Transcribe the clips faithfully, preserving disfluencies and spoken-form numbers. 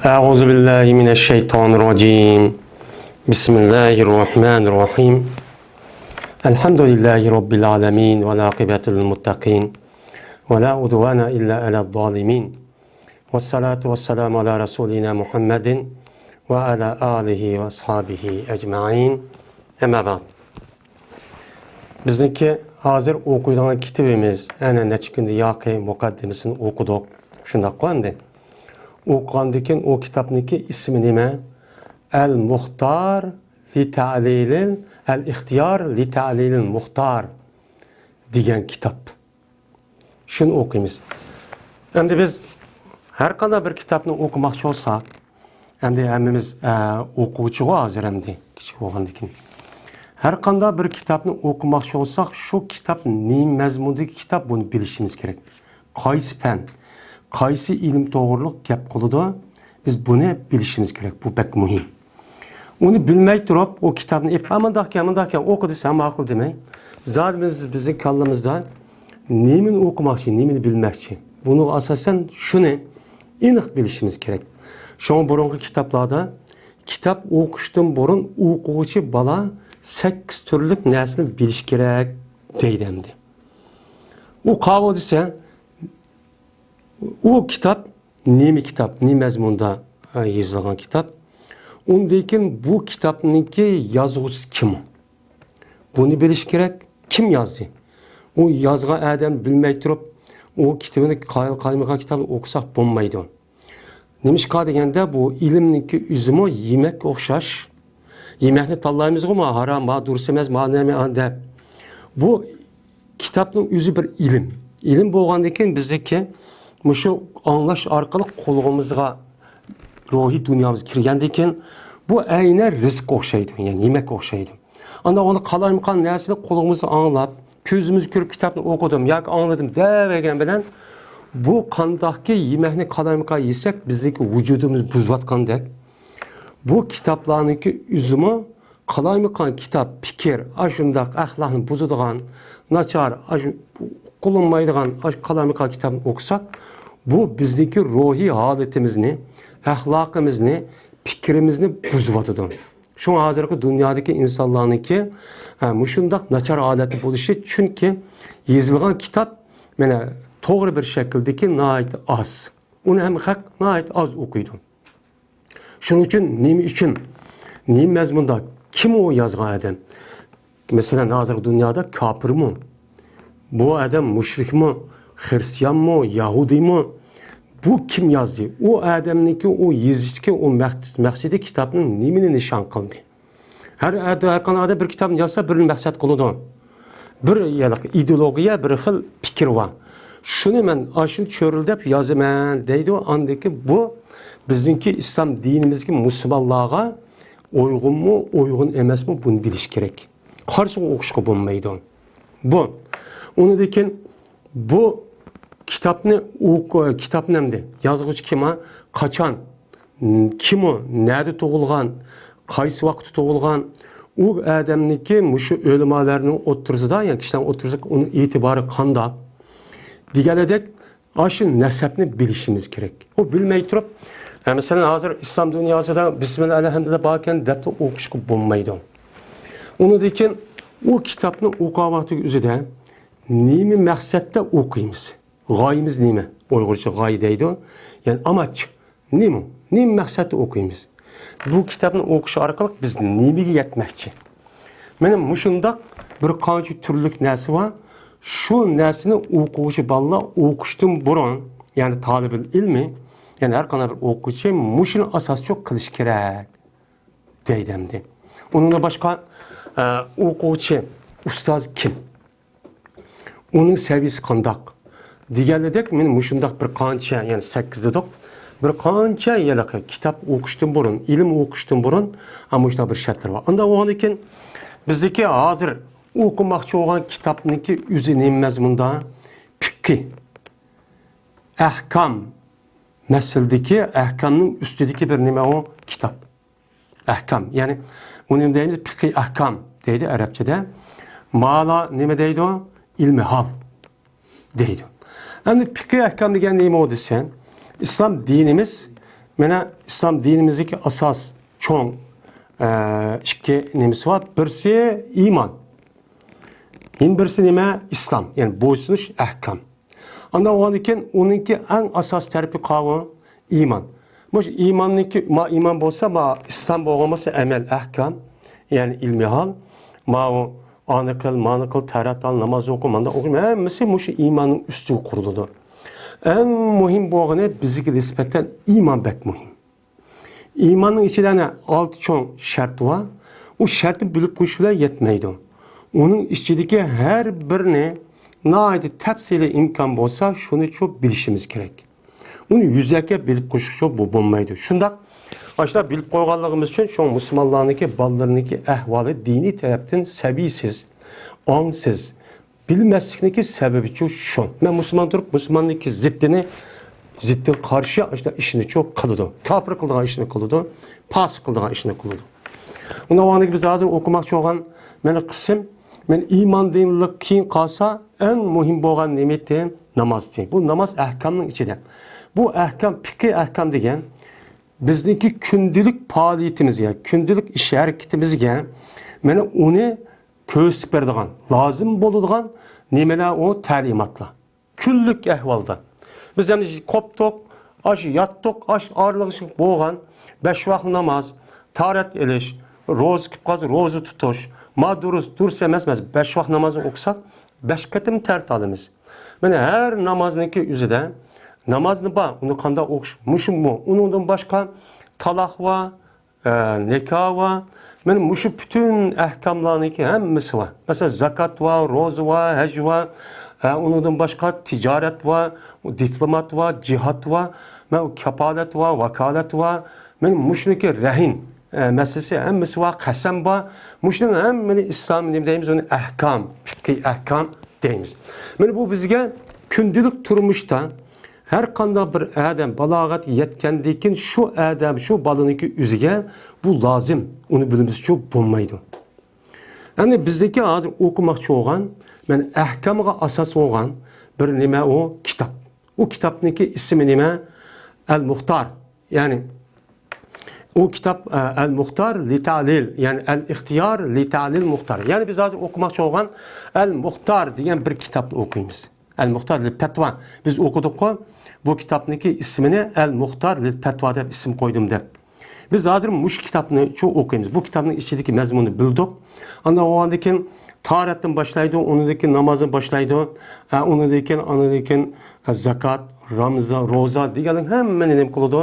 أعوذ بالله من الشيطان الرجيم. بسم الله الرحمن الرحيم. الحمد لله رب العالمين، والعاقبة للمتقين، ولا عدوان إلا على الظالمين، والصلاة والسلام على رسولنا محمد وعلى آله وأصحابه أجمعين. أما بعد. بىزنىڭكى ھازىر ئوقۇيدىغان كىتابىمىز، ئەنە نەچچە كۈندىن ياقى مۇقەددىمىسىنى ئوقۇدۇق. شۇنداققۇ ئەمدى؟ ئوقۇغاندىن كېيىن ئۇ كىتابنىڭكى ئىسمى نېمە؟ ئەل مۇختار لىتەلىلىل، ئەل ئىختىيار لىتەلىلىل مۇختار دېگەن كىتاب. شۇنى ئوقۇيمىز. ئەمدى بىز ھەر قانداق بىر كىتابنى ئوقۇماقچى بولساق، ئەمدى ھەممىمىز، ئە، ئوقۇغۇچىغۇ ھازىر ئەمدى، كىچىك بولغاندىكىن. ھەر قانداق بىر كىتابنى ئوقۇماقچى بولساق، شۇ كىتاب نېمە مەزمۇندىكى كىتاب، بۇنى بىلىشىمىز كېرەك. قايسى پەن، قايسى ئىلىم توغرۇلۇق گەپ قىلىدۇ، بىز بۇنى بىلىشىمىز كېرەك. بۇ بەك مۇھىم. ئۇنى بىلمەي تۇرۇپ، ئۇ كىتابنى ئېلىپ، «ھە، مۇنداقكەن، مۇنداقكەن، ئوقۇ» دېسە، ماقۇل دېمەي. زادى بىز، بىزنىڭ كاللىمىزدا نېمىنى ئوقۇماقچى، نېمىنى بىلمەكچى؟ بۇنىڭغا ئاساسەن شۇنى ئېنىق بىلىشىمىز كېرەك. شۇڭا بۇرۇنقى كىتابلاردا، «كىتاب ئوقۇشتىن بۇرۇن ئوقۇغۇچى بالا سەككىز تۈرلۈك نەرسىنى بىلىشى كېرەك» دەيدۇ ئەمدى. ئۇ قاۋۇ دېسە، ئۇ كىتاب نېمە كىتاب، نېمە مەزمۇندا، ئە، يېزىلغان كىتاب؟ ئۇندىن كېيىن بۇ كىتابنىڭكى يازغۇچىسى كىم؟ بۇنى بىلىش كېرەك. كىم يازدى؟ ئۇ يازغان ئادەم بىلمەي تۇرۇپ، ئۇ كىتابنى قايىل قايمىغان كىتابنى ئوقۇساق بولمايدۇ. نېمىشقا دېگەندە، بۇ ئىلىمنىڭكى ئۆزىمۇ يېمەككە ئوخشاش. يېمەكنى تاللايمىزغۇ، ما ھارام، ما دۇرۇس ئەمەس، ما نېمە دەپ. بۇ كىتابنىڭ ئۆزى بىر ئىلىم. ئىلىم بولغاندىن كېيىن بىزدىكى مۇشۇ ئاڭلاش ئارقىلىق قۇلىقىمىزغا روھىي دۇنيامىزغا كىرگەندىن كېيىن، بۇ ئەينەن رىزىققا ئوخشايدۇ، يەنى يېمەككە ئوخشايدۇ. ئاندىن ئۇنى قالايمىقان نەرسىنى قۇلىقىمىزغا ئاڭلاپ، كۆزىمىز كۆرۈپ كىتابنى ئوقۇدۇم ياكى ئاڭلىدىم دەۋەرگەن بىلەن، بۇ قانداقكى يېمەكنى قالايمىقان يېسەك، بىزنىڭكى ۋۇجۇدىمىز بۇزۇۋاتقاندەك، بۇ كىتابلارنىڭكى ئۆزىمۇ قالايمىقان كىتاب، پىكىر، ئاشۇنداق ئەخلاقنى بۇزىدىغان، ناچار، ئاشۇ قۇلۇنمايدىغان، ئاشۇ قالايمىقان كىتابنى ئوقۇساق، بۇ بىزنىڭكى روھىي ھالىتىمىزنى، ئەخلاقىمىزنى، پىكرىمىزنى بۇزۇۋاتىدۇ. شۇڭا ھازىرقى دۇنيادىكى ئىنسانلارنىڭكى، ئە، مۇشۇنداق ناچار ھالەتتە بولۇشى، چۈنكى يېزىلغان كىتاب، مانا، توغرا بىر شەكىلدىكى ناھايىتى ئاز. ئۇنى ھەم خەق ناھايىتى ئاز ئوقۇيدۇ. شۇنىڭ ئۈچۈن نېمە ئۈچۈن، نېمە مەزمۇندا، كىم ئۇ يازغان ئادەم؟ مەسىلەن، ھازىرقى دۇنيادا كاپىرمۇ؟ بۇ ئادەم مۇشرىكمۇ؟ خىرىستىيانمۇ؟ يەھۇدىيمۇ؟ بۇ كىم يازدى؟ ئۇ ئادەمنىڭكى ئۇ يېزىشتىكى ئۇ مەق-، مەقسىتى كىتابنىڭ نېمىنى نىشان قىلدى؟ ھەر، ھەر، ھەر قانداق ئادەم بىر كىتابنى يازسا، بىرنى مەقسەت قىلىدۇ. بىر، يەنى، ئىدېئولوگىيە، بىر خىل پىكىر بار. شۇنى مەن ئاشۇنى چۆرىلدەپ يازىمەن دەيدۇ. ئاندىكى بۇ بىزنىڭكى ئىسلام دىنىمىزگە، مۇسۇلمانلارغا ئۇيغۇنمۇ، ئۇيغۇن ئەمەسمۇ، بۇنى بىلىش كېرەك. قارىسىغا ئوقۇشقا بولمايدۇ. بۇ. ئۇنىڭدىن كېيىن بۇ كىتابنى ئوقۇ-، كىتابنى ئەمدى يازغۇچى كىم ھە؟ قاچان؟ كىم ئۇ؟ نەدە تۇغۇلغان؟ قايسى ۋاقىتتا تۇغۇلغان؟ ئۇ ئادەمنىڭكى مۇشۇ ئۆلىمالارنىڭ ئوتتۇرىسىدا، يەنى كىشىلەرنىڭ ئوتتۇرىسىدا ئۇنىڭ ئېتىبارى قانداق؟ دېگەنلىدەك، ئاشۇ نەسەبنى بىلىشىمىز كېرەك. ئۇ بىلمەي تۇرۇپ، ھە، مەسىلەن، ھازىر ئىسلام دۇنياسىدا بىسمىللا ئەلھەمدۇلىللا باركەن دەپلا ئوقۇشقا بولمايدۇ. ئۇنىڭدىن كېيىن ئۇ كىتابنى ئوقۇغان ۋاقتىنىڭ ئۆزىدە نېمە مەقسەتتە ئوقۇيمىز؟ غايىمىز نېمە؟ ئۇيغۇرچە غايە دەيدۇ. يەنى ئاماچ. نېمە؟ نېمە مەقسەتتە ئوقۇيمىز؟ بۇ كىتابنى ئوقۇش ئارقىلىق بىز نېمىگە يەتمەكچى؟ مانا مۇشۇنداق بىر قانچە تۈرلۈك نەرسە بار. شۇ نەرسىنى ئوقۇغۇچى بالىلار ئوقۇشتىن بۇرۇن، يەنى تالىبىل ئىلمى، يەنى ھەر قانداق بىر ئوقۇغۇچى مۇشۇنى ئاساسچۇ قىلىش كېرەك دەيدۇ ئەمدى. ئۇنىڭدىن باشقا، ئە، ئوقۇغۇچى، ئۇستاز كىم؟ ئۇنىڭ سەۋىيىسى قانداق؟ دېگەنلىدەك، مانا مۇشۇنداق بىر قانچە، يەنى سەككىز دېدۇق، بىر قانچە ھېلىقى كىتاب ئوقۇشتىن بۇرۇن، ئىلىم ئوقۇشتىن بۇرۇن، ئە، مۇشۇنداق بىر شەرتلەر بار. ئانداق بولغاندىن كېيىن بىزدىكى ھازىر ئوقۇماقچى بولغان كىتابنىڭكى ئۆزى نېمە مەزمۇندا؟ پىقھى، ئەھكام، مەسىلىدىكى ئەھكامنىڭ ئۈستىدىكى بىر نېمە ئۇ؟ كىتاب. ئەھكام، يەنى ئۇنى دەيمىز پىقھىي ئەھكام دەيدۇ ئەرەبچىدە. مالا نېمە دەيدۇ؟ ئىلمىھال دەيدۇ. ئەمدى پىقھىي ئەھكام دېگەن نېمە ئۇ دېسە، ئىسلام دىنىمىز مانا ئىسلام دىنىمىزدىكى ئاساس چوڭ، ئە، ئىككى نېمىسى بار. بىرسى ئىمان. يەنە بىرسى نېمە؟ ئىسلام، يەنى بويسۇنۇش، ئەھكام. ئاندىن بولغاندىن كېيىن ئۇنىڭكى ئەڭ ئاساسىي تەرىپى قاۋۇ ئىمان. مۇشۇ ئىماننىڭكى، ما ئىمان بولسا، ما ئىسلام بولغان بولسا، ئەمەل، ئەھكام، يەنى ئىلمىي ھال، ماۋۇ ئانى قىل، مانى قىل، تەھارەت ئال، ناماز ئوقۇ، مانداق ئوقۇ، ھەممىسى مۇشۇ ئىماننىڭ ئۈستىگە قۇرۇلىدۇ. ئەڭ مۇھىم بولغىنى بىزگە نىسبەتەن ئىمان بەك مۇھىم. ئىماننىڭ ئىچىدە ئەنە ئالتە چوڭ شەرت بار. ئۇ شەرتنى بىلىپ قويۇش بىلەن يەتمەيدۇ. ئۇنىڭ ئىچىدىكى ھەر بىرىنى ناھايىتى تەپسىلىي ئىمكان بولسا، شۇنىچۇ بىلىشىمىز كېرەك. ئۇنى يۈزەكى بىلىپ قويۇشقىچۇ بۇ بولمايدۇ. شۇنداق، ئاشۇنداق بىلىپ قويغانلىقىمىز ئۈچۈن شۇ مۇسۇلمانلارنىڭكى بالىلىرىنىڭكى ئەھۋالى دىنىي تەرەپتىن سەۋىيسىز، ئاڭسىز، بىلمەسلىكنىڭكى سەۋەبىچۇ شۇ. مەن مۇسۇلمان تۇرۇپ، مۇسۇلماننىڭكى زىتتىنى، زىتتىغا قارشى ئاشۇنداق ئىشنىچۇ قىلىدۇ. كاپىر قىلىدىغان ئىشنى قىلىدۇ. پاسىق قىلىدىغان ئىشنى قىلىدۇ. ئۇنىڭ ئورنىغا بىز ھازىر ئوقۇماقچى بولغان مانا قىسىم، مانا ئىماندىنلىق كېيىن قالسا، ئەڭ مۇھىم بولغان نېمىتى؟ نامازتى. بۇ ناماز ئەھكامنىڭ ئىچىدە. بۇ ئەھكام، پىقھىي ئەھكام دېگەن بىزنىڭكى كۈندىلىك پائالىيىتىمىزگە، كۈندىلىك ئىش ھەرىكىتىمىزگە مانا ئۇنى كۆرسىتىپ بېرىدىغان، لازىم بولىدىغان نېمىلەر؟ ئۇ تەلىماتلار. كۈنلۈك ئەھۋالدا. بىز ئەمدى قوپتۇق، ئاشۇ ياتتۇق، ئاشۇ ئارىلىقى بولغان بەش ۋاق ناماز، تاھارەت ئېلىش، روزا تۇتۇپ قالسا روزا تۇتۇش، ما دۇرۇس، دۇرۇس ئەمەس، ئەمەس، بەش ۋاق نامازنى ئوقۇساق، بەش قېتىم تەھارەت ئالىمىز. مانا ھەر نامازنىڭكى ئۆزىدە نامازنى بار، ئۇنى قانداق ئوقۇش، مۇشۇمۇ، ئۇنىڭدىن باشقا تالاق بار، ئە، نىكاھ بار. مانا مۇشۇ پۈتۈن ئەھكاملارنىڭكى ھەممىسى بار. مەسىلەن، زاكات بار، روزا بار، ھەج بار، ئە، ئۇنىڭدىن باشقا تىجارەت بار، دىپلومات بار، جىھاد بار، مانا كاپالەت بار، ۋاكالەت بار. مانا مۇشۇنىڭكى رەھىن، ئە، مەسىلىسى ھەممىسى بار، قەسەم بار. مۇشۇنىڭ ھەممىنى ئىسلام نېمە دەيمىز، ئۇنى ئەھكام، پىقھىي ئەھكام دەيمىز. مانا بۇ بىزگە كۈندىلىك تۇرمۇشتا ھەر قانداق بىر ئادەم بالاغەتكە يەتكەندىن كېيىن شۇ ئادەم، شۇ بالىنىڭكى ئۆزىگە بۇ لازىم، ئۇنى بىلمىسىچۇ بولمايدۇ. ئەمدى بىزدىكى ھازىر ئوقۇماقچى بولغان، مانا ئەھكامغا ئاساس بولغان بىر نېمە ئۇ؟ كىتاب. ئۇ كىتابنىڭكى ئىسمى نېمە؟ ئەل مۇختار. يەنى ئۇ كىتاب، ئە، ئەل مۇختار لىتەلىل، يەنى ئەل ئىختىيار لىتەلىل مۇختار. يەنى بىز ھازىر ئوقۇماقچى بولغان ئەل مۇختار دېگەن بىر كىتابنى ئوقۇيمىز. ئەل مۇختار لىل پەتۋا. بىز ئوقۇدۇققۇ، بۇ كىتابنىڭكى ئىسمىنى ئەل مۇختار لىل پەتۋا دەپ ئىسىم قويدۇم دەپ. بىز ھازىر مۇشۇ كىتابنىچۇ ئوقۇيمىز. بۇ كىتابنىڭ ئىچىدىكى مەزمۇننى بىلدۇق. ئاندىن بولغاندىن كېيىن تاھارەتتىن باشلايدۇ، ئۇنىڭدىن كېيىن نامازدىن باشلايدۇ. ئە، ئۇنىڭدىن كېيىن، ئۇنىڭدىن كېيىن، ئە، زاكات، رامزا، روزا دېگەنلەرنىڭ ھەممىنى نېمە قىلىدۇ؟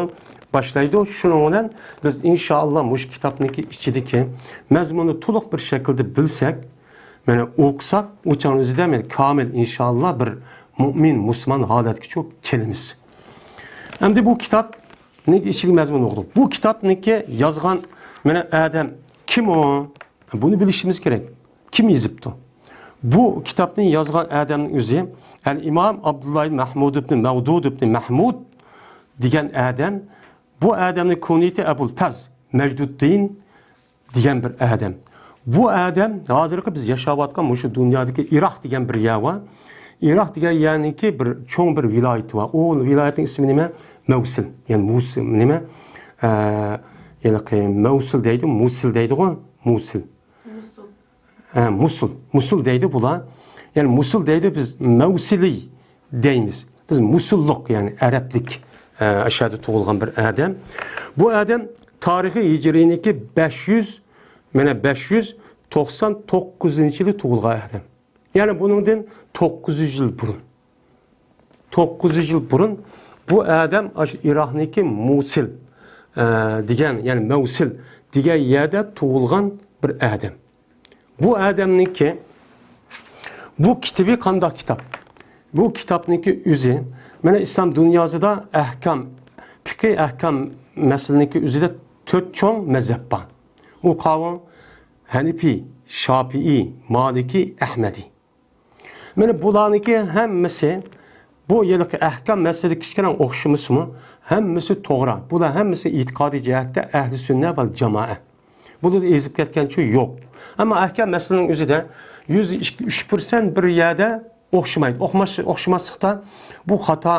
باشلايدۇ. شۇنىڭ بىلەن بىز ئىنشائاللا مۇشۇ كىتابنىڭكى ئىچىدىكى مەزمۇننى تولۇق بىر شەكىلدە بىلسەك، مانا ئوقۇساق، ئۇ چاغنىڭ ئۆزىدە مانا كامىل ئىنشائاللا بىر مۇئمىن، مۇسۇلمان ھالەتكىچۇ كېلىمىز. ئەمدى بۇ كىتابنىڭ ئىچىدىكى مەزمۇننى ئوقۇدۇق. بۇ كىتابنىڭكى يازغان مانا ئادەم كىم ئۇ؟ بۇنى بىلىشىمىز كېرەك. كىم يېزىپتۇ؟ بۇ كىتابنى يازغان ئادەمنىڭ ئۆزى ئەل ئىمام ئابدۇللا ئىبن مەھمۇد ئىبن مەۋدۇد ئىبن مەھمۇد دېگەن ئادەم. بۇ ئادەمنىڭ كۇنيىتى ئەبۇل پەز مەجدۇددىن دېگەن بىر ئادەم. بۇ ئادەم ھازىرقى بىز ياشاۋاتقان مۇشۇ دۇنيادىكى ئىراق دېگەن بىر يەر بار. ئىراق دېگەن يەرنىڭكى بىر چوڭ بىر ۋىلايىتى بار. ئۇ ۋىلايەتنىڭ ئىسمى نېمە؟ مەۋسىل. يەنى مۇسىل، نېمە؟ ئە، ھېلىقى مەۋسىل دەيدۇ، مۇسىل دەيدىغۇ، مۇسىل. ھە، مۇسۇل. مۇسۇل دەيدۇ بۇلار. يەنى مۇسۇل دەيدۇ، بىز مەۋسىلى دەيمىز. بىز مۇسۇللۇق، يەنى ئەرەبلىك، ئە، ئاشۇ يەردە تۇغۇلغان بىر ئادەم. بۇ ئادەم تارىخى ھىجرىينىڭكى بەش يۈز، مانا بەش يۈز توقسان توققۇزىنچى يىلى تۇغۇلغان ئادەم. يەنى بۇنىڭدىن توققۇز يۈز يىل بۇرۇن. توققۇز يۈز يىل بۇرۇن بۇ ئادەم ئاشۇ ئىراقنىڭكى مۇسىل، ئە، دېگەن، يەنى مەۋسىل دېگەن يەردە تۇغۇلغان بىر ئادەم. بۇ ئادەمنىڭكى بۇ كىتابى قانداق كىتاب؟ بۇ كىتابنىڭكى ئۆزى، مانا ئىسلام دۇنياسىدا ئەھكام، پىقھىي ئەھكام مەسىلىنىڭكى ئۆزىدە تۆت چوڭ مەزھەپ بار. ئۇ قاۋۇ ھەنىپىي، شاپىئىي، مالىكىي، ئەھمەدىي. مانا بۇلارنىڭكى ھەممىسى، بۇ ھېلىقى ئەھكام مەسىلىدە كىچىككىنە ئوخشىمىسىمۇ، ھەممىسى توغرا. بۇلار ھەممىسى ئېتىقادىي جەھەتتە ئەھلى سۈننە ۋەل جامائە. بۇلار ئېزىپ كەتكەنچۇ يوق. ئەمما ئەھكام مەسىلىنىڭ ئۆزىدە يۈز ئۈچ پىرسەنت بىر يەردە ئوخشىمايدۇ. ئوخشىماس-، ئوخشىماسلىقتا بۇ خاتا،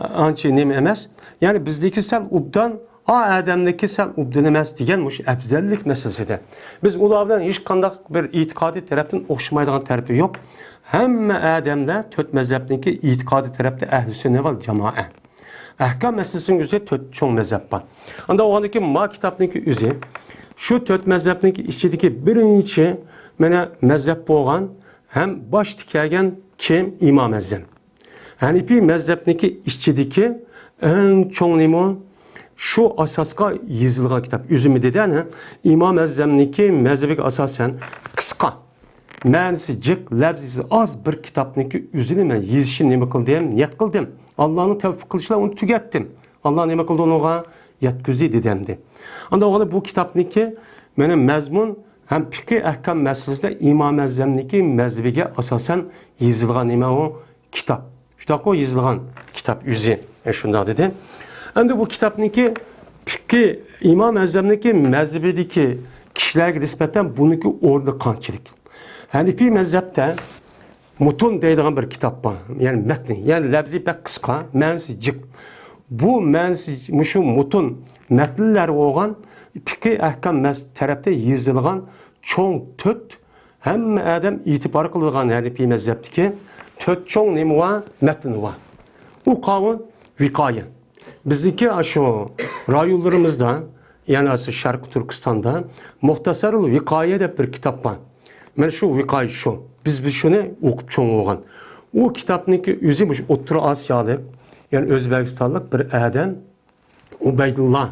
ئانچە نېمە ئەمەس. يەنى بىزدىكى سەل ئوبدان ئا ئادەمنىكى سەل ئوبدان ئەمەس دېگەن مۇشۇ ئەپزەللىك مەسىلىسىدە. بىز ئۇلار بىلەن ھېچقانداق بىر ئېتىقادىي تەرەپتىن ئوخشىمايدىغان تەرىپى يوق. ھەممە ئادەملەر تۆت مەزھەپنىڭكى ئېتىقادىي تەرەپتە ئەھلى سۈننە ۋەل جامائە. ئەھكام مەسىلىسىنىڭ ئۆزى تۆت چوڭ مەزھەپ بار. ئاندىن ئۇنىڭدىن كېيىن ما كىتابنىڭكى ئۆزى شۇ تۆت مەزھەپنىڭكى ئىچىدىكى بىرىنچى مانا مەزھەپ بولغان ھەم باشتا كەلگەن كىم؟ ئىمام ئەزەم. ھەنىپىي مەزھەپنىڭكى ئىچىدىكى ئەڭ چوڭ نېمە؟ شۇ ئاساسقا يېزىلغان كىتاب. ئۆزىمۇ دېدى ئەنە، ئىمام ئەزەمنىڭكى مەزھىپىگە ئاساسەن قىسقا، مەنىسى جىق، لەپزىسى ئاز بىر كىتابنىڭكى ئۆزىنى مەن يېزىشنى نېمە قىلدىم؟ نىيەت قىلدىم. ئاللانىڭ تەۋپىق قىلىشى بىلەن ئۇنى تۈگەتتىم. ئاللا نېمە قىلدى ئۇنىڭغا؟ يەتكۈزدى دېدى ئەمدى. ئاندىن ئۇنى بۇ كىتابنىڭكى مانا مەزمۇن ھەم پىقىي ئەھكام مەسىلىسىدە ئىمام ئەزەمنىڭكى مەزھىپىگە ئاساسەن يېزىلغان نېمە ئۇ؟ كىتاب. شۇنداققۇ يېزىلغان كىتاب ئۆزى. ئە، شۇنداق دېدى. ئەمدى بۇ كىتابنىڭكى پىقىي ئىمام ئەزەمنىڭكى مەزھىپىدىكى كىشىلەرگە نىسبەتەن بۇنىڭكى ئورنى قانچىلىك؟ ھەنىپىي مەزھەپتە مۇتۇن دەيدىغان بىر كىتاب بار. يەنى مەتنى. يەنى لەپزى بەك قىسقا، مەنىسى جىق. بۇ مەنىسى مۇشۇ مۇتۇن مەتنلەر بولغان پىقىي ئەھكام مەس-، تەرەپتە يېزىلغان چوڭ تۆت ھەممە ئادەم ئېتىبار قىلىدىغان ھەنىپىي مەزھەپتىكى تۆت چوڭ نېمە بار؟ مەتن بار. ئۇ قاۋۇن ۋىقايە. بىزنىڭكى ئاشۇ رايونلىرىمىزدا، يەنى ئاشۇ شەرقىي تۈركىستاندا مۇختەسەرۇل ۋىقايە دەپ بىر كىتاب بار. مانا شۇ ۋىقايە شۇ. بىز، بىز شۇنى ئوقۇپ چوڭ بولغان. ئۇ كىتابنىڭكى ئۆزى مۇشۇ ئوتتۇرا ئاسىيالىق، يەنى ئۆزبېكىستانلىق بىر ئادەم ئۇبەيدۇللا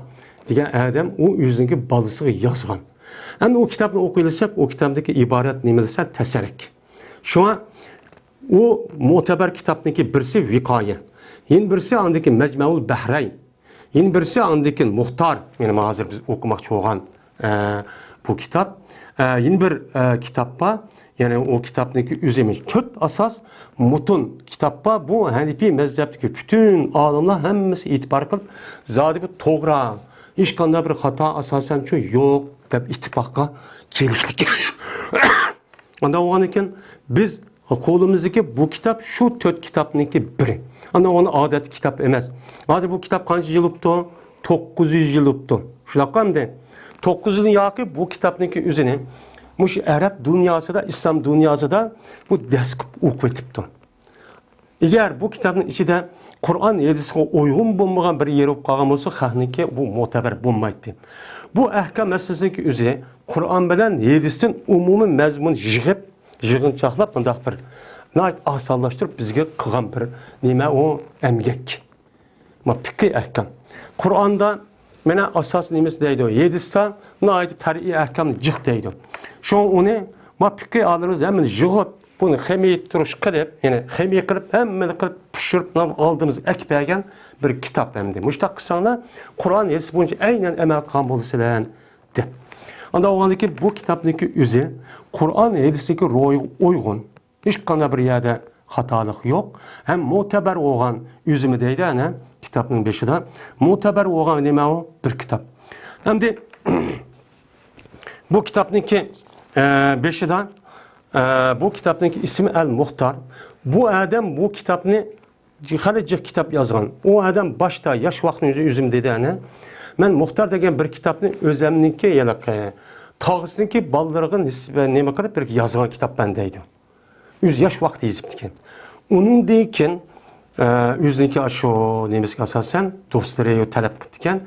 دېگەن ئادەم ئۇ ئۆزىنىڭكى بالىسىغا يازغان. ئەمدى ئۇ كىتابنى ئوقۇۋالساق، ئۇ كىتابتىكى ئىبارەت نېمە دېسە تەسەرەك. شۇڭا ئۇ مۆتەبەر كىتابنىڭكى بىرسى ۋىقايە، يەنە بىرسى ئاندىكى مەجمەئۇل بەھرەي، يەنە بىرسى ئاندىكى مۇختار، يەنى ھازىر بىز ئوقۇماقچى بولغان ئە، بۇ كىتاب. ئە، يەنە بىر، ئە، كىتاب بار. يەنى ئۇ كىتابنىڭكى ئۆزى تۆت ئاساس مۇتۇن كىتاب بار. بۇ ھەنىپىي مەزھەپتىكى پۈتۈن ئالىملار ھەممىسى ئېتىبار قىلىپ، زادى بۇ توغرا، ھېچقانداق بىر خاتا ئاساسەنچۇ يوق دەپ ئىتتىپاققا كېلىشلىك. ئانداق بولغاندىن كېيىن بىز قولىمىزدىكى بۇ كىتاب شۇ تۆت كىتابنىڭكى بىرى. ئانداق ئۇنى ئادەتتىكى كىتاب ئەمەس. ھازىر بۇ كىتاب قانچە يىل بوپتۇ؟ توققۇز يۈز يىل بوپتۇ. شۇنداققۇ ئەمدى؟ توققۇز يۈز يىل ياقى بۇ كىتابنىڭكى ئۆزىنى مۇشۇ ئەرەب دۇنياسىدا، ئىسلام دۇنياسىدا بۇ دەس قىلىپ ئوقۇۋېتىپتۇ. ئەگەر بۇ كىتابنىڭ ئىچىدە قۇرئان ھەدىسكە ئۇيغۇن بولمىغان بىر يېرى بولۇپ قالغان بولسا، خەقنىڭكى بۇ مۆتەبەر بولمايتتى. بۇ ئەھكام مەسىلىسىنىڭكى ئۆزى قۇرئان بىلەن ھەدىستىن ئومۇمىي مەزمۇن يىغىپ، يىغىنچاقلاپ، مۇنداق بىر ناھايىتى ئاسانلاشتۇرۇپ بىزگە قىلغان بىر نېمە ئۇ ئەمگەك. ما پىقىي ئەھكام. قۇرئاندا مانا ئاساس نېمىسى دەيدۇ، ھەدىستە ناھايىتى پەرئىي ئەھكام جىق دەيدۇ. شۇڭا ئۇنى ما پىقىي ئالىمىمىز ھەممىنى يىغىپ، بۇنى خېمىي تۇرۇش قىلىپ، يەنى خېمىي قىلىپ، ھەممىنى قىلىپ پىشۇرۇپ، مانا ئالدىمىزغا ئەكىپ بەرگەن بىر كىتاب ئەمدى. مۇشۇنداق قىلساڭلار، قۇرئان ھەدىس بويىچە ئەينەن ئەمەل قىلغان بولىسىلەر، دەپ. ئانداق بولغاندىن كېيىن بۇ كىتابنىڭكى ئۆزى قۇرئان ھەدىستىكى روھىغا ئۇيغۇن. ھېچقانداق بىر يەردە خاتالىق يوق. ھەم مۆتەبەر بولغان، ئۆزىمۇ دەيدۇ، ئەنە، كىتابنىڭ بېشىدا مۆتەبەر بولغان نېمە ئۇ؟ بىر كىتاب. ئەمدى بۇ كىتابنىڭكى، ئە، بېشىدا، ئە، بۇ كىتابنىڭكى ئىسمى ئەل مۇختار. بۇ ئادەم بۇ كىتابنى خېلى جىق كىتاب يازغان. ئۇ ئادەم باشتا ياش ۋاقتىنى ئۆزى، ئۆزىمۇ دېدى، ئەنە، مەن مۇختار دېگەن بىر كىتابنى ئۆزەمنىڭكى، ھېلىقى، تاغىسىنىڭكى بالىلىرىغا نىسبەت نېمە قىلىپ بىر يازغان كىتابمەن دەيدۇ. ئۆزى ياش ۋاقتى يېزىپتىكەن. ئۇنىڭدىن كېيىن، ئە، ئۆزىنىڭكى ئاشۇ نېمىسىگە ئاساسەن دوستلىرى تەلەپ قىپتىكەن.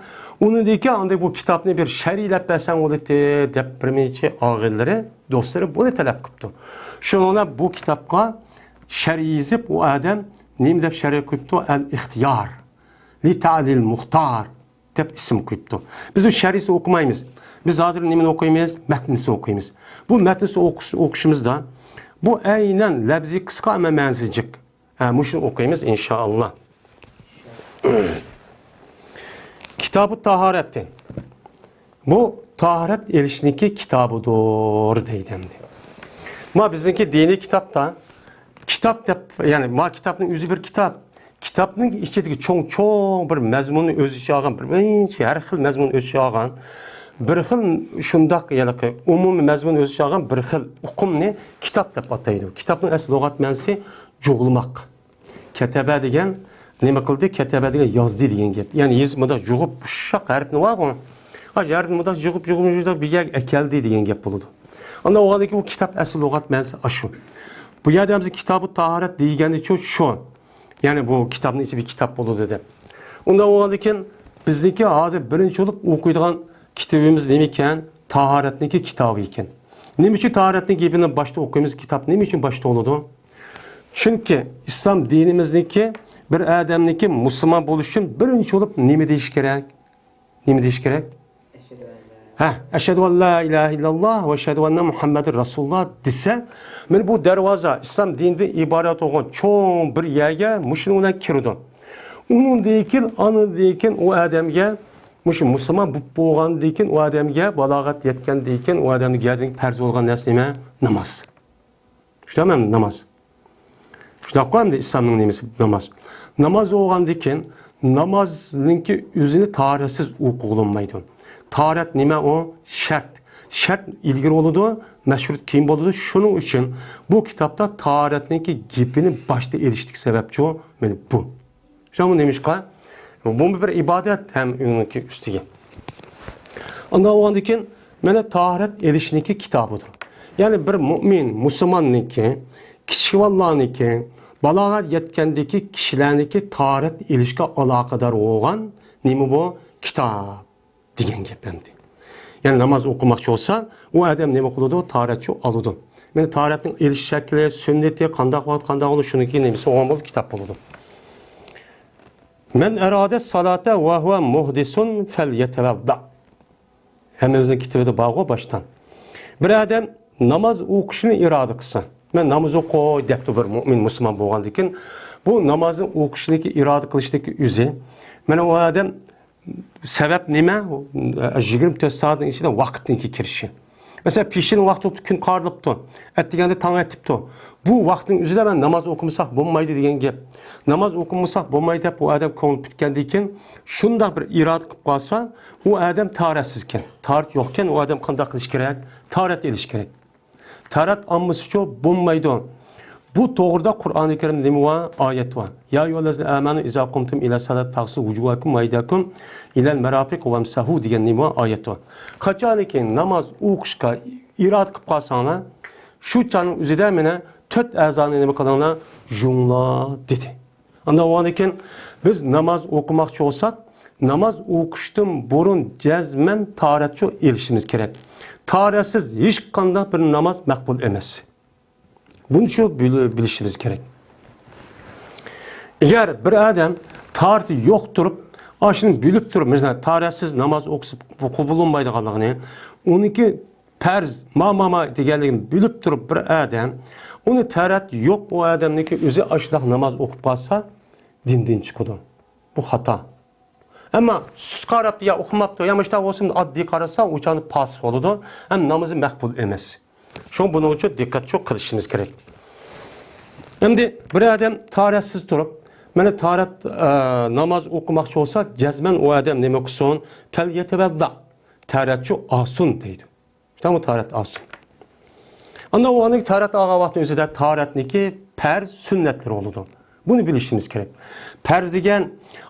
ئۇنىڭدىن كېيىن ئاندىن بۇ كىتابنى بىر شەرھلەپ بەرسەڭ بولاتتى دەپ بىر نەچچە ئاغىنىلىرى، دوستلىرى بۇنى تەلەپ قىپتۇ. شۇنىڭ بىلەن بۇ كىتابقا شەرھ يېزىپ، ئۇ ئادەم نېمە دەپ شەرھ قويۇپتۇ؟ ئەل ئىختىيار لىتەئلىل مۇختار دەپ ئىسىم قويۇپتۇ. بىز ئۇ شەرھىسىنى ئوقۇمايمىز. بىز ھازىر نېمىنى ئوقۇيمىز؟ مەتنىسىنى ئوقۇيمىز. بۇ مەتنىسىنى ئوقۇش-، ئوقۇشىمىزدا بۇ ئەينەن لەپزى قىسقا، ئەمما مەنىسى جىق. ھە، مۇشۇنى ئوقۇيمىز، ئىنشائاللا. كىتابۇ تاھارەتتىن. بۇ تاھارەت ئېلىشنىڭكى كىتابىدۇر دەيدۇ ئەمدى. ما بىزنىڭكى دىنىي كىتابتا، كىتاب دەپ، يەنى ما كىتابنىڭ ئۆزى بىر كىتاب. كىتابنىڭ ئىچىدىكى چوڭ-چوڭ بىر مەزمۇننى ئۆز ئىچىگە ئالغان، بىر نەچچە ھەر خىل مەزمۇن ئۆز ئىچىگە ئالغان، بىر خىل شۇنداق ھېلىقى ئومۇمىي مەزمۇن ئۆز ئىچىگە ئالغان بىر خىل ئۇقۇمنى كىتاب دەپ ئاتايدۇ. كىتابنىڭ ئەسلى لۇغەت مەنىسى جۇغلىماق. كەتەبە دېگەن، نېمە قىلدى؟ كەتەبە دېگەن يازدى دېگەن گەپ. يەنى يېزىپ مۇنداق يۇغۇپ، ئۇششاق ھەرپنى بارغۇ. ئاشۇ ھەرپنى مۇنداق يۇغۇپ، يۇغۇپ، يۇغۇپ بىر يەرگە ئەكەلدى دېگەن گەپ بولىدۇ. ئاندىن ئۇ كىتاب ئەسلى لۇغەت مەنىسى ئاشۇ. بۇ يەردە ھەمزە كىتابۇ تاھارەت دېگەننىچۇ شۇ. يەنى بۇ كىتابنىڭ ئىچى بىر كىتاب بولىدۇ دەپ. ئۇنداق بولغاندىكىن بىزنىڭكى ھازىر بىرىنچى بولۇپ ئوقۇيدىغان كىتابىمىز نېمە ئىكەن؟ تاھارەتنىڭكى كىتابى ئىكەن. نېمە ئۈچۈن تاھارەتنىڭ گېپىنى باشتا ئوقۇيمىز؟ كىتاب نېمە ئۈچۈن باشتا بولىدۇ؟ چۈنكى ئىسلام دىنىمىزنىڭكى بىر ئادەمنىڭكى مۇسۇلمان بولۇشى ئۈچۈن بىرىنچى بولۇپ نېمە دېيىش كېرەك؟ نېمە دېيىش كېرەك؟ ھە، ئەشھەدۇ ئەن لا ئىلاھە ئىللاللا ۋە ئەشھەدۇ ئەننە مۇھەممەدۇر رەسۇلۇللا دېسە، مانا بۇ دەرۋازا ئىسلام دىنىدىن ئىبارەت بولغان چوڭ بىر يەرگە مۇشۇنىڭ بىلەن كىرىدۇ. ئۇنىڭدىن كېيىن، ئاندىن كېيىن ئۇ ئادەمگە مۇشۇ مۇسۇلمان بولۇپ بولغاندىن كېيىن ئۇ ئادەمگە بالاغەت يەتكەندىن كېيىن ئۇ ئادەمنىڭ گەدىنىگە پەرز بولغان نەرسە نېمە؟ ناماز. شۇنداقمۇ ئەمدى ناماز؟ شۇنداققۇ ئەمدى ئىسلامنىڭ نېمىسى ناماز. ناماز بولغاندىن كېيىن نامازنىڭكى ئۆزىنى تاھارەتسىز ئوقۇغىلى بولمايدۇ. تاھارەت نېمە ئۇ؟ شەرت. شەرت ئىلگىرى بولىدۇ، مەشرۇت كېيىن بولىدۇ. شۇنىڭ ئۈچۈن بۇ كىتابتا تاھارەتنىڭكى گېپىنى باشتا ئېلىشتىكى سەۋەبچۇ مانا بۇ. شۇڭا نېمىشقا؟ بۇمۇ بىر ئىبادەت ھەم ئۇنىڭكى ئۈستىگە. ئاندىن بولغاندىن كېيىن مانا تاھارەت ئېلىشنىڭكى كىتابىدۇر. يەنى بىر مۇئمىن، مۇسۇلماننىڭكى، كىچىك بالىلارنىڭكى، بالاغەت يەتكەندىكى كىشىلەرنىڭكى تاھارەت ئېلىشقا ئالاقىدار بولغان نېمە بۇ؟ كىتاب دېگەن گەپ ئەمدى. يەنى ناماز ئوقۇماقچى بولسا، ئۇ ئادەم نېمە قىلىدۇ؟ تاھارەتچۇ ئالىدۇ. مانا تاھارەتنىڭ ئېلىش شەكلى، سۈننىتى، قانداق ۋاقىت، قانداق بولىدۇ، شۇنىڭكى نېمىسى بولغان بولىدۇ، كىتاب بولىدۇ. مەن ئەرادە سالاتا ۋە ھۇۋە مۇھدىسۇن فەليەتەۋەللا. ھەممىمىزنىڭ كىتابىدا بارغۇ باشتان. بىر ئادەم ناماز ئوقۇشنى ئىرادە قىلسا، مەن ناماز ئوقۇي دەپتۇ بىر مۇئمىن مۇسۇلمان بولغاندىن كېيىن، بۇ نامازنى ئوقۇشنىكى ئىرادە قىلىشتىكى ئۆزى، مانا ئۇ ئادەم سەۋەب نېمە؟ يىگىرمە تۆت سائەتنىڭ ئىچىدە ۋاقىتنىڭكى كىرىشى. مەسىلەن، پېشىن ۋاقتى بولۇپتۇ، كۈن قارىلىپتۇ. ئەتىگەندە تاڭ ئېتىپتۇ. بۇ ۋاقىتنىڭ ئۆزىدە مەن ناماز ئوقۇمىساق بولمايدۇ دېگەن گەپ. ناماز ئوقۇمىساق بولمايدۇ دەپ ئۇ ئادەم كۆڭلى پۈتكەندىن كېيىن، شۇنداق بىر ئىرادە قىلىپ قالسا، ئۇ ئادەم تاھارەتسىز ئىكەن. تاھارەت يوق ئىكەن، ئۇ ئادەم قانداق قىلىش كېرەك؟ تاھارەت ئېلىش كېرەك. تاھارەت ئالمىسىچۇ بولمايدۇ. بۇ توغرىدا قۇرئانى كەرىمدە نېمە بار؟ ئايەت بار. يا ئەييۇھەللەزىنە ئامەنۇ ئىزا قۇمتۇم ئىلە سالات فاغسىلۇ ۋۇجۇھەكۇم ۋە ئەيدىيەكۇم ئىلەل مەرافىق ۋەمسەھۇ دېگەن نېمە بار؟ ئايەت بار. قاچانكى ناماز ئوقۇشقا ئىرادە قىلىپ قالساڭلار، شۇ چاغنىڭ ئۆزىدە مانا تۆت ئەزانى نېمە قىلىڭلار؟ يۇيۇڭلار دېدى. ئاندىن بولغاندىن كېيىن بىز ناماز ئوقۇماقچى بولساق، ناماز ئوقۇشتىن بۇرۇن جەزمەن تاھارەتچۇ ئېلىشىمىز كېرەك. تاھارەتسىز ھېچقانداق بىر ناماز مەقبۇل ئەمەس. بۇنى شۇ بىل-، بىلىشىمىز كېرەك. ئەگەر بىر ئادەم تاھارىتى يوق تۇرۇپ، ئاشۇنى بىلىپ تۇرۇپ، مەسىلەن، تاھارەتسىز ناماز ئوقۇسا قوبۇل بولمايدىغانلىقىنى، ئۇنىڭكى پەرز، ما، ما، ما دېگەنلىكىنى بىلىپ تۇرۇپ بىر ئادەم، ئۇنى تەرەت يوق، ئۇ ئادەمنىڭكى ئۆزى ئاشۇنداق ناماز ئوقۇپ قالسا، دىندىن چىقىدۇ. بۇ خاتا. ئەمما سۇس قاراپتۇ يا ئۇقماپتۇ، يا مۇشۇنداق بولسۇن، ئاددىي قارىسا، ئۇ چاغدا پاسىق بولىدۇ، ھەم نامىزى مەقبۇل ئەمەس. شۇڭا بۇنىڭ ئۈچۈن دىققەت چوق قىلىشىمىز كېرەك. ئەمدى بىر ئادەم تاھارەتسىز تۇرۇپ، مانا تاھارەت، ئە، ناماز ئوقۇماقچى بولسا، جەزمەن ئۇ ئادەم نېمە قىلسۇن؟ پەليەتەۋەللا. تاھارەتچۇ ئالسۇن دەيدۇ. شۇنداقمۇ؟ تاھارەت ئالسۇن. ئاندىن ئۇ ئاندىن تاھارەت ئالغان ۋاقىتنىڭ ئۆزىدە تاھارەتنىڭكى پەرز، سۈننەتلىرى بولىدۇ. بۇنى بىلىشىمىز كېرەك. پەرز دېگەن،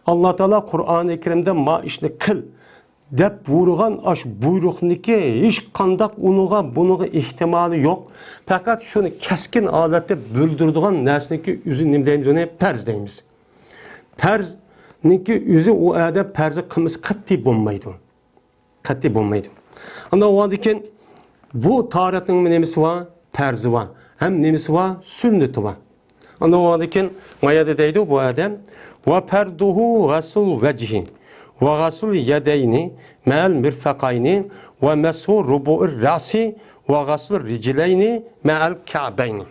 ئاللا تائالا قۇرئانى كەرىمدە ما ئىشنى قىل دەپ بۇيرۇغان ئاشۇ بۇيرۇقنىڭكى ھېچقانداق ئۇنىڭغا، بۇنىڭغا ئېھتىمالى يوق. پەقەت شۇنى كەسكىن ھالەتتە بىلدۈرىدىغان نەرسىنىڭكى ئۆزى نېمە دەيمىز؟ ئۇنى پەرز دەيمىز. پەرزنىڭكى ئۆزى ئۇ ئادەم پەرزنى قىلمىسا قەتئىي بولمايدۇ. قەتئىي بولمايدۇ. ئاندىن ئۇنىڭدىن كېيىن بۇ تاھارەتنىڭ نېمىسى بار؟ پەرزى بار. ھەم نېمىسى بار؟ سۈننىتى بار. ئاندىن ئۇنىڭدىن كېيىن ما يەردە دەيدۇ بۇ ئادەم، ۋە پەردۇھۇ غەسلۇل ۋەجھى ۋە غەسلۇل يەدەينى مەئەل مىرفەقەينى ۋە مەسھۇ رۇبۇئىر رەسى ۋە غەسلۇل رىجلەينى مەئەل كەئبەينى.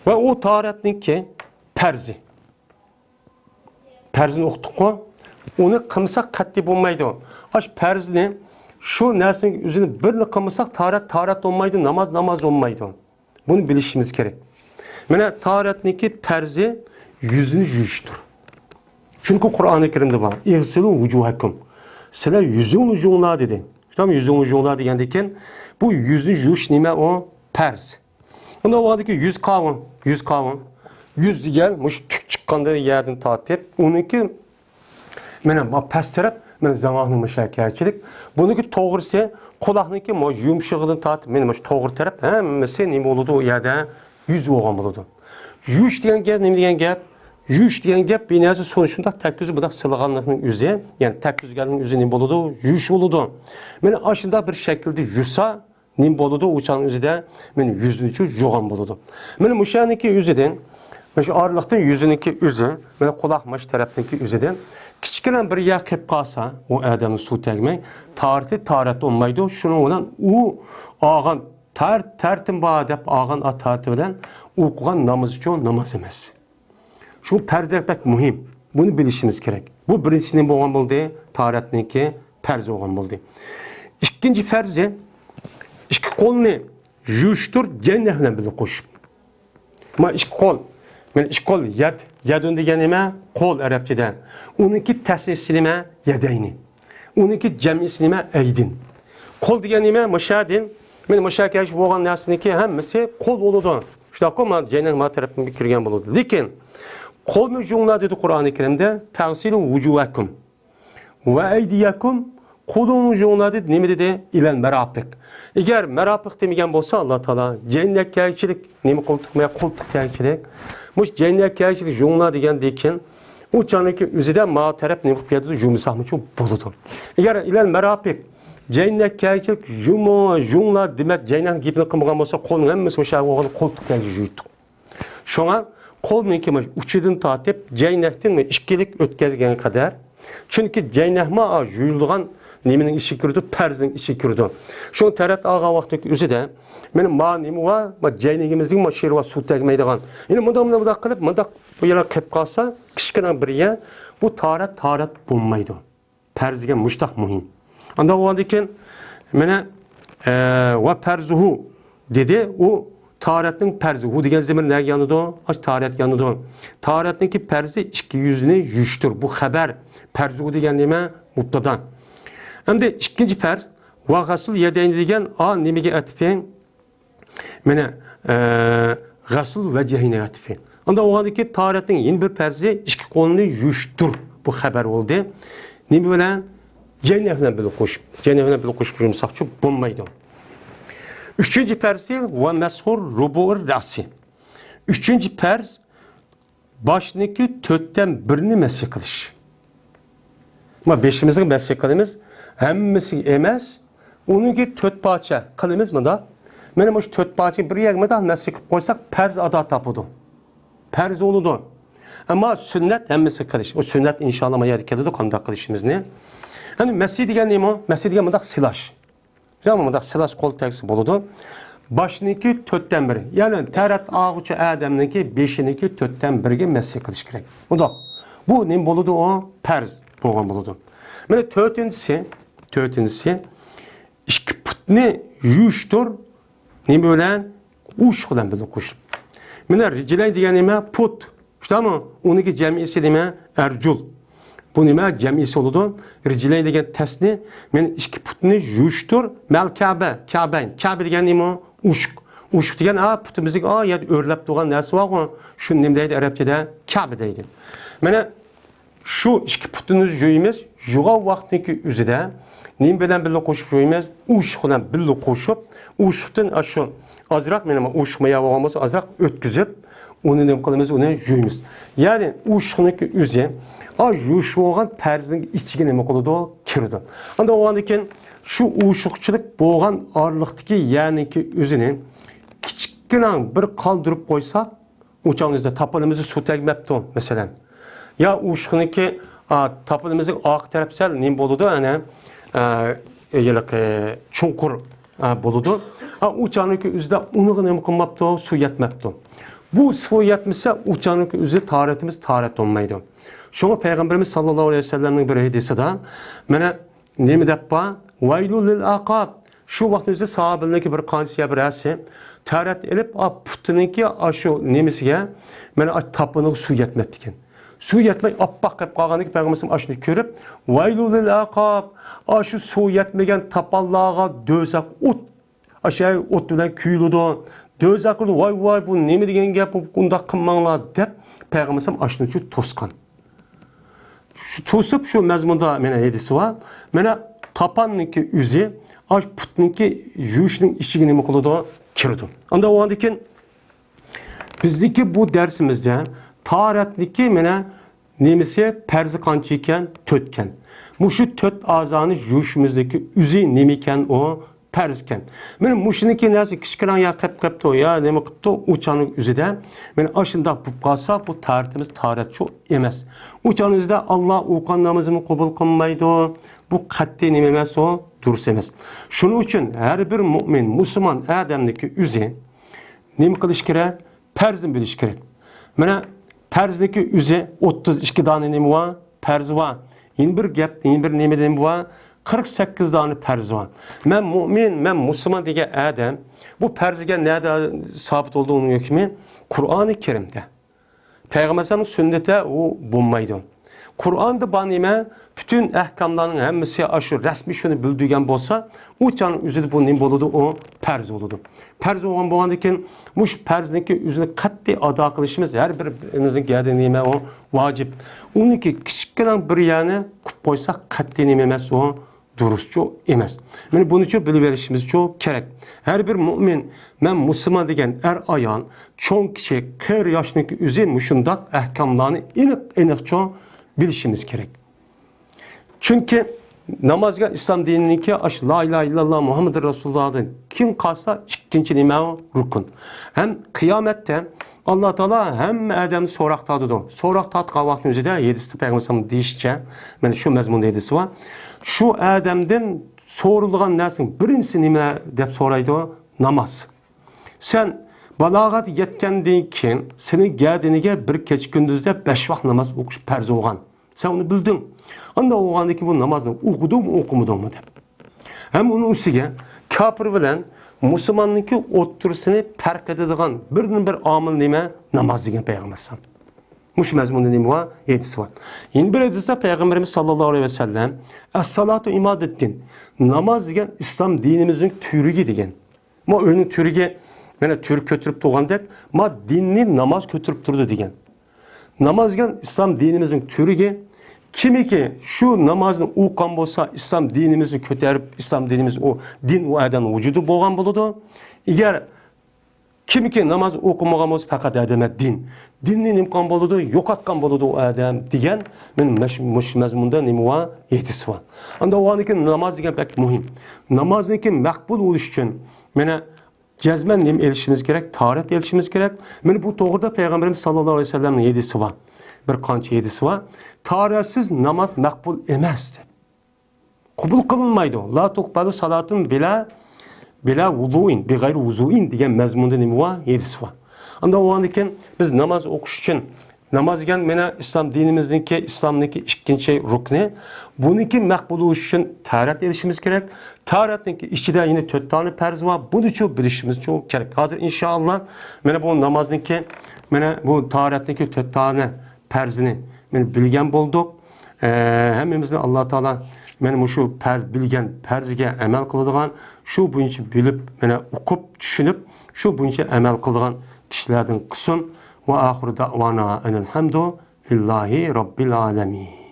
ۋە ئۇ تاھارەتنىڭكى پەرزى. پەرزنى ئوقۇتتۇققۇ، ئۇنى قىلمىساق قەتئىي بولمايدۇ. ئاش پەرزنى، شۇ نەرسىنىڭ ئۆزىنى بىرنى قىلمىساق، تاھارەت تاھارەت بولمايدۇ، ناماز ناماز بولمايدۇ. بۇنى بىلىشىمىز كېرەك. مانا تاھارەتنىڭكى پەرزى يۈزنى يۇيۇشتۇر. چۈنكى قۇرئانى كەرىمدە بار، ئىغسىلۇ ۋۇجۇھەكۇم. سىلەر يۈزۈڭنى يۇيۇڭلار دېدى. تامام، يۈزۈڭنى يۇيۇڭلار دېگەندىن كېيىن، بۇ يۈزنى يۇيۇش نېمە ئۇ؟ پەرز. ئۇنىڭ ئالدىدىكى يۈز قاۋۇن، يۈز قاۋۇن. يۈز دېگەن مۇشۇ تۈكچىك چىققاندا يەردىن تارتىپ، ئۇنىڭكى مانا ما پەس تەرەپ، مانا زاڭاقنىڭ مۇشۇ كەچىلىك. بۇنىڭكى توغرىسى، قۇلاقنىڭكى ما يۇمشىقىدىن تارتىپ، مانا مۇشۇ توغرا تەرەپ ھەممىسى نېمە بولىدۇ؟ ئۇ يەردە يۈز بولغان بولىدۇ. يۇيۇش دېگەن گەپ نېمە دېگەن گەپ؟ يۇيۇش دېگەن گەپ بىر نەرسە سۇنى شۇنداق تەككۈزۈپ، بۇنداق سىلىغانلىقنىڭ ئۆزى، يەنى تەككۈزگەننىڭ ئۆزى نېمە بولىدۇ؟ يۇيۇش بولىدۇ. مانا ئاشۇنداق بىر شەكىلدە يۇسا، نېمە بولىدۇ؟ ئۇ چاغنىڭ ئۆزىدە مانا يۈزىنىچۇ يۇغان بولىدۇ. مانا مۇشۇنىڭكى ئۆزىدىن، مۇشۇ ئارىلىقتىن يۈزىنىڭكى ئۆزى، مانا قۇلاق ماش تەرەپنىڭكى ئۆزىدىن كىچىككىنە بىر يەر قېلىپ قالسا، ئۇ ئادەمنىڭ سۇ تەگمەي، تارىتى تارەت بولمايدۇ. شۇنىڭ بىلەن ئۇ ئالغان تار-، تارىتىم بار دەپ ئالغان ئا تارىتى بىلەن ئوقۇغان نامىزىچۇ ناماز ئەمەس. شۇ پەرزلەر بەك مۇھىم. بۇنى بىلىشىمىز كېرەك. بۇ بىرىنچى نېمە بولغان بولدى؟ تارەتنىڭكى پەرزى بولغان بولدى. ئىككىنچى پەرزى، ئىككى قولنى يۇيۇشتۇر، جەينەك بىلەن بىللە قوشۇپ. ما ئىككى قول. مانا ئىككى قول يەد، يەدۇن دېگەن نېمە؟ قول ئەرەبچىدە. ئۇنىڭكى تەسنىسى نېمە؟ يەدەينى. ئۇنىڭكى جەمئىسى نېمە؟ ئەيدىن. قول دېگەن نېمە؟ مۇشادىن. مانا مۇشا كەشف بولغان نەرسىنىڭكى ھەممىسى قول بولىدۇ. شۇنداققۇ، مانا جەينەك ما تەرەپتىن كىرگەن بولىدۇ. لېكىن قولنى يۇيۇڭلار دېدى قۇرئانى كەرىمدە، فەغسىلۇ ۋۇجۇۋەكۇم ۋە ئەيدىيەكۇم، قولۇڭنى يۇيۇڭلار دېدى. نېمە دېدى؟ ئىلەل مەرافىق. ئەگەر مەرافىق دېمىگەن بولسا ئاللا تائالا، جەينەك كەشفچىلىك، نېمە قولتۇق، ما قولتۇق كەشفچىلىك. مۇشۇ جەينەك كەشفچىلىك يۇيۇڭلار دېگەندىن كېيىن، ئۇ چاغنىڭكى ئۆزىدە ما تەرەپ نېمە قىلىپ بېرىدۇ؟ يۇمىساقمۇچۇ بولىدۇ. ئەگەر ئىلەل مەرافىق، جەينەك كەشفچىلىك يۇمۇ-، يۇيۇڭلار دېمەك، جەينەكنىڭ گېپىنى قىلمىغان بولسا، قولنىڭ ھەممىسى مۇشۇ قولتۇق كەشفچىلىك يۇيۇتتۇق. شۇڭا قولنىڭكى مۇشۇ ئۇچىدىن تارتىپ، جەينەكتىن ئىككىلىك ئۆتكەزگەن قەدەر. چۈنكى جەينەكمۇ يۇيۇلىدىغان نېمىنىڭ ئىچىگە كىرىدۇ؟ پەرزنىڭ ئىچىگە كىرىدۇ. شۇڭا تەرەت ئالغان ۋاقتىنىڭ ئۆزىدە، مانا ما نېمە بار؟ ما جەينىكىمىزنىڭ ما شېرى بار سۇ تەگمەيدىغان. يەنى مۇنداق، مۇنداق، مۇنداق قىلىپ، مۇنداق بۇ يەرگە قېلىپ قالسا، كىچىككىنە بىر يەر، بۇ تارەت، تارەت بولمايدۇ. پەرز دېگەن مۇشتاق مۇھىم. ئانداق بولغاندىن كېيىن، مانا، ئە، ۋە پەرزۇھۇ دېدى، ئۇ تارەتنىڭ پەرزى. ھۇ دېگەن زېمىر نەگە يانىدۇ؟ ئاشۇ تارەت يانىدۇ. تارەتنىڭكى پەرزى ئىككى يۈزنى يۇيۇشتۇر. بۇ خەبەر. پەرزۇھۇ دېگەن نېمە؟ مۇبتادا. ئەمدى ئىككىنچى پەرز، ۋە غەسلۇل يەدەينى دېگەن، ئا، نېمىگە ئەتىپى؟ مانا، ئە، غەسلۇل ۋەجھەينى ئەتىپى. ئانداق بولغاندىكىن تارەتنىڭ يەنە بىر پەرزى ئىككى قولنى يۇيۇشتۇر. بۇ خەبەر بولدى. نېمە بىلەن؟ جەينەك بىلەن بىللە قوشۇپ. جەينەك بىلەن بىللە قوشۇپ يۇمىساقچۇ بولمايدۇ. ئۈچىنچى پەرزى ۋە مەسھۇر رۇبۇئىر رەسى. ئۈچىنچى پەرز باشنىڭكى تۆتتىن بىرىنى مەسخ قىلىش. ما بېشىمىزغا مەسخ قىلىمىز. ھەممىسىگە ئەمەس، ئۇنىڭكى تۆت پارچە قىلىمىز مۇنداق. مانا مۇشۇ تۆت پارچىنى بىر يەرگە مۇنداق مەسخ قىلىپ قويساق، پەرز ئادا تاپىدۇ. پەرز بولىدۇ. ئەمما سۈننەت ھەممىسىگە قىلىش. ئۇ سۈننەت ئىنشائاللا ما يەردە كېلىدۇ، قانداق قىلىشىمىزنى. يەنى مەسخ دېگەن نېمە؟ مەسخ دېگەن مۇنداق سىلاش. يا مۇنداق سىلاش قول تەگسە بولىدۇ. باشنىڭكى تۆتتىن بىرى، يەنى تارەت ئالغۇچى ئادەمنىڭكى بېشىنىڭكى تۆتتىن بىرىگە مەسخ قىلىش كېرەك. مۇنداق. بۇ نېمە بولىدۇ؟ ئۇ پەرز بولغان بولىدۇ. مانا تۆتىنچىسى، تۆتىنچىسى، ئىككى پۇتنى يۇيۇشتۇر. نېمە بىلەن؟ ئۇشۇق بىلەن بىللە قوشۇپ. مانا رىجلەي دېگەن نېمە؟ پۇت. شۇنداقمۇ؟ ئۇنىڭكى جەمئىسى نېمە؟ ئەرجۇل. بۇ نېمە؟ جەمئىسى بولىدۇ. رىجلەي دېگەن تەسنى، مانا ئىككى پۇتنى يۇيۇشتۇر. مەل كەبە، كەبەين. كەبە دېگەن نېمە؟ ئۇشۇق. ئۇشۇق دېگەن، ئا، پۇتىمىزدىكى، ئا، يەردە ئۆرلەپ تۇرغان نەرسە بارغۇ. شۇنى نېمە دەيدۇ ئەرەبچىدە؟ كەبە دەيدۇ. مانا شۇ ئىككى پۇتىنى يۇيىمىز، يۇغان ۋاقتىنىڭكى ئۆزىدە نېمە بىلەن بىللە قوشۇپ يۇيىمىز؟ ئۇشۇق بىلەن بىللە قوشۇپ، ئۇشۇقتىن ئاشۇ ئازراق، مانا ئۇشۇق مايا بولغان بولسا، ئازراق ئۆتكۈزۈپ، ئۇنى نېمە قىلىمىز؟ ئۇنى يۇيىمىز. يەنى ئۇشۇقنىڭكى ئۆزى، ئا، يۇيۇش بولغان پەرزنىڭ ئىچىگە نېمە قىلىدۇ؟ كىرىدۇ. ئانداق بولغاندىن كېيىن شۇ ئۇشۇقچىلىق بولغان ئارىلىقتىكى يەرنىڭكى ئۆزىنى كىچىككىنە بىر قالدۇرۇپ قويساق، ئۇ چاغنىڭ ئۆزىدە تاپىنىمىزدا سۇ تەگمەپتۇ، مەسىلەن. يا ئۇشۇقنىڭكى، ئا، تاپىنىمىزنىڭ ئارقا تەرەپ سەل نېمە بولىدۇ، ئەنە، ئا، ھېلىقى چوڭقۇر، ئا، بولىدۇ. ئا، ئۇ چاغنىڭكى ئۆزىدە ئۇنىڭغا نېمە قىلماپتۇ، سۇ يەتمەپتۇ. بۇ سۇ يەتمىسە، ئۇ چاغنىڭكى ئۆزى تارەتىمىز تارەت بولمايدۇ. شۇڭا پەيغەمبىرىمىز ساللاللاھۇ ئەلەيھى ۋەسەللەمنىڭ بىر ھەدىسىدە، مانا، نېمە دەپ بار؟ ۋەيلۇن لىل ئەقاب. شۇ ۋاقىتنىڭ ئۆزىدە ساھابىلەرنىڭكى بىر قانچە يا بىرەرسى تارەت ئېلىپ، ئا، پۇتىنىڭكى ئاشۇ نېمىسىگە، مانا ئاشۇ تاپىنىغا سۇ يەتمەپتىكەن. سۇ يەتمەي ئاپئاق قېلىپ قالغاندىكىن پەيغەمبەرىمىز ئاشۇنى كۆرۈپ، ۋەيلۇن لىل ئەقاب، ئاشۇ سۇ يەتمىگەن تاپانلارغا دوزاخ ئوت. ئاشۇ ئوت بىلەن كۆيۈلىدۇ، دۆزەخ ئەھلى، ۋاي، ۋاي، بۇ نېمە دېگەن گەپ، بۇ، ئۇنداق قىلماڭلار، دەپ پەيغەمبەر ئەلەيھىسسالام ئاشۇنى شۇ توسقان. شۇ توسۇپ، شۇ مەزمۇندا مانا ھەدىسى بار. مانا تاپاننىڭكى ئۆزى ئاش پۇتنىڭكى يۇيۇشنىڭ ئىچىگە نېمە قىلىدۇ؟ كىرىدۇ. ئاندا بولغاندىن كېيىن بىزنىڭكى بۇ دەرسىمىزدە تاھارەتنىڭكى مانا نېمىسى، پەرزى قانچە ئىكەن؟ تۆتكەن. مۇشۇ تۆت ئەزانى يۇيۇشىمىزدىكى ئۆزى نېمە ئىكەن ئۇ؟ پەرزكەن. مانا مۇشۇنىڭكى نەرسە كىچىككىنە يا قېپ قېپتۇ، يا نېمە قىپتۇ، ئۇ چاغنىڭ ئۆزىدە مانا ئاشۇنداق بولۇپ قالسا، بۇ تاھارىتىمىز تاھارەتچۇ ئەمەس. ئۇ چاغنىڭ ئۆزىدە ئاللا ئوقۇغان نامىزىمنى قوبۇل قىلمايدۇ. بۇ قەتئىي نېمە ئەمەس، ئۇ دۇرۇس ئەمەس. شۇنىڭ ئۈچۈن ھەر بىر مۆمىن، مۇسۇلمان ئادەمنىڭكى ئۆزى نېمە قىلىش كېرەك؟ پەرزنى بىلىش كېرەك. مانا پەرزنىڭكى ئۆزى ئوتتۇز ئىككى دانە نېمە بار؟ پەرزى بار. يەنە بىر گەپ، يەنە بىر نېمە، نېمە بار؟ قىرىق سەككىز دانە پەرزى بار. مەن مۆمىن، مەن مۇسۇلمان دېگەن ئادەم بۇ پەرزگە نەدە سابىت بولدى ئۇنىڭ ھۆكمى؟ قۇرئانى كەرىمدە. پەيغەمبەر ئەلەيھىسسالامنىڭ سۈننىتى ئۇ بولمايدۇ. قۇرئاندا بار نېمە؟ پۈتۈن ئەھكاملارنىڭ ھەممىسى ئاشۇ رەسمىي شۇنى بىلدۈرگەن بولسا، ئۇ چاغنىڭ ئۆزىدە بۇ نېمە بولىدۇ؟ ئۇ پەرز بولىدۇ. پەرز بولغان، بولغاندىن كېيىن مۇشۇ پەرزنىڭكى ئۆزىنى قەتئىي ئادا قىلىشىمىز ھەر بىرىمىزنىڭ گەدىنى نېمە ئۇ؟ ۋاجىپ. ئۇنىڭكى كىچىككىنە بىر يەرنى قىلىپ قويساق قەتئىي نېمە ئەمەس ئۇ؟ دۇرۇسچۇ ئەمەس. مانا بۇنىچۇ بىلىۋېلىشىمىزچۇ كېرەك. ھەر بىر مۆمىن، مەن مۇسۇلمان دېگەن ئەر-ئايال، چوڭ-كىچىك، قېرى-ياشنىڭكى ئۆزى مۇشۇنداق ئەھكاملارنى ئېنىق-ئېنىقچۇ بىلىشىمىز كېرەك. چۈنكى ناماز دېگەن ئىسلام دىنىنىڭكى ئاشۇ لا ئىلاھە ئىللاللا مۇھەممەدۇر رەسۇلۇللاھدىن كېيىن قالسا ئىككىنچى نېمە؟ رۇكۇن. ھەم قىيامەتتە ئاللا تائالا ھەممە ئادەمنى سوراق تارتىدۇ. سوراق تارتقان ۋاقىتنىڭ ئۆزىدە ھەدىستە پەيغەمبەر ئەلەيھىسسالام دېيىشىچە، مانا شۇ مەزمۇندا ھەدىس بار. شۇ ئادەمدىن سورىلىدىغان نەرسىنىڭ بىرىنچىسى نېمە دەپ سورايدۇ؟ ناماز. سەن بالاغەتكە يەتكەندىن كېيىن سېنىڭ گەدىنىڭگە بىر كېچە كۈندۈزدە بەش ۋاق ناماز ئوقۇش پەرز بولغان. سەن ئۇنى بىلدىڭ. ئانداق بولغاندىن كېيىن بۇ نامازنى ئوقۇدۇڭمۇ، ئوقۇمىدىڭمۇ دەپ. ھەم ئۇنىڭ ئۈستىگە كاپىر بىلەن مۇسۇلماننىڭكى ئوتتۇرىسىنى پەرق ئېتىدىغان بىردىنبىر ئامىل نېمە؟ ناماز دېگەن پەيغەمبەر ئەلەيھىسسالام. مۇشۇ مەزمۇندا نېمە بار؟ ھەدىسى بار. يەنە بىر ھەدىستە پەيغەمبىرىمىز ساللاللاھۇ ئەلەيھى ۋەسەللەم، ئەسسالاتۇ ئىمادۇددىن، ناماز دېگەن ئىسلام دىنىمىزنىڭ تۈۋرۈكى دېگەن. ما ئۆينىڭ تۈۋرۈكى، مانا تۈۋرۈك كۆتۈرۈپ تۇرغاندەك، ما دىننى ناماز كۆتۈرۈپ تۇرىدۇ دېگەن. ناماز دېگەن ئىسلام دىنىمىزنىڭ تۈۋرۈكى. كىمكى شۇ نامازنى ئوقۇغان بولسا، ئىسلام دىنىمىزنى كۆتۈرۈپ، ئىسلام دىنىمىز ئۇ، دىن ئۇ ئادەمنىڭ ۋۇجۇدىدا بولغان بولىدۇ. ئەگەر كىمكى ناماز ئوقۇمىغان بولسا، پەقەت ئادەمە دىن. دىننى نېمە قىلغان بولىدۇ؟ يوقاتقان بولىدۇ ئۇ ئادەم دېگەن، مانا مەش-، مۇشۇ مەزمۇندا نېمە بار؟ ھەدىس بار. ئاندا ئۇغاندىكى ناماز دېگەن بەك مۇھىم. نامازنىڭكى مەقبۇل بولۇش ئۈچۈن، مانا جەزمەن نېمە ئېلىشىمىز كېرەك؟ تاھارەت ئېلىشىمىز كېرەك. مانا بۇ توغرىدا پەيغەمبىرىمىز ساللاللاھۇ ئەلەيھى ۋەسەللەمنىڭ ھەدىسى بار. بىر قانچە ھەدىسى بار. تاھارەتسىز ناماز مەقبۇل ئەمەس دەپ. قوبۇل قىلىنمايدۇ. لا تۇقبەلۇ سالاتۇن بىلا، بىلا ۋۇزۇئىن، بىغەيرى ۋۇزۇئىن دېگەن مەزمۇندا نېمە بار؟ ھەدىس بار. ئاندا بولغاندىن كېيىن بىز ناماز ئوقۇش ئۈچۈن، ناماز دېگەن مانا ئىسلام دىنىمىزنىڭكى، ئىسلامنىڭكى ئىككىنچى رۇكنى. بۇنىڭكى مەقبۇل بولۇش ئۈچۈن تاھارەت ئېلىشىمىز كېرەك. تاھارەتنىڭكى ئىچىدە يەنە تۆت دانە پەرز بار. بۇنىچۇ بىلىشىمىزچۇ كېرەك. ھازىر ئىنشائاللا مانا بۇ نامازنىڭكى، مانا بۇ تاھارەتنىڭكى تۆت دانە پەرزىنى مانا بىلگەن بولدۇق. ئە، ھەممىمىزنى ئاللا تائالا مانا مۇشۇ پەرز، بىلگەن پەرزگە ئەمەل قىلىدىغان، شۇ بويىچە بىلىپ، مانا ئوقۇپ، چۈشىنىپ، شۇ بويىچە ئەمەل قىلىدىغان كىشىلەردىن قىلسۇن. ۋە ئاخىرۇ دەئۋانا ئەنىل ھەمدۇ لىللاھى رەببىل ئالەمىن.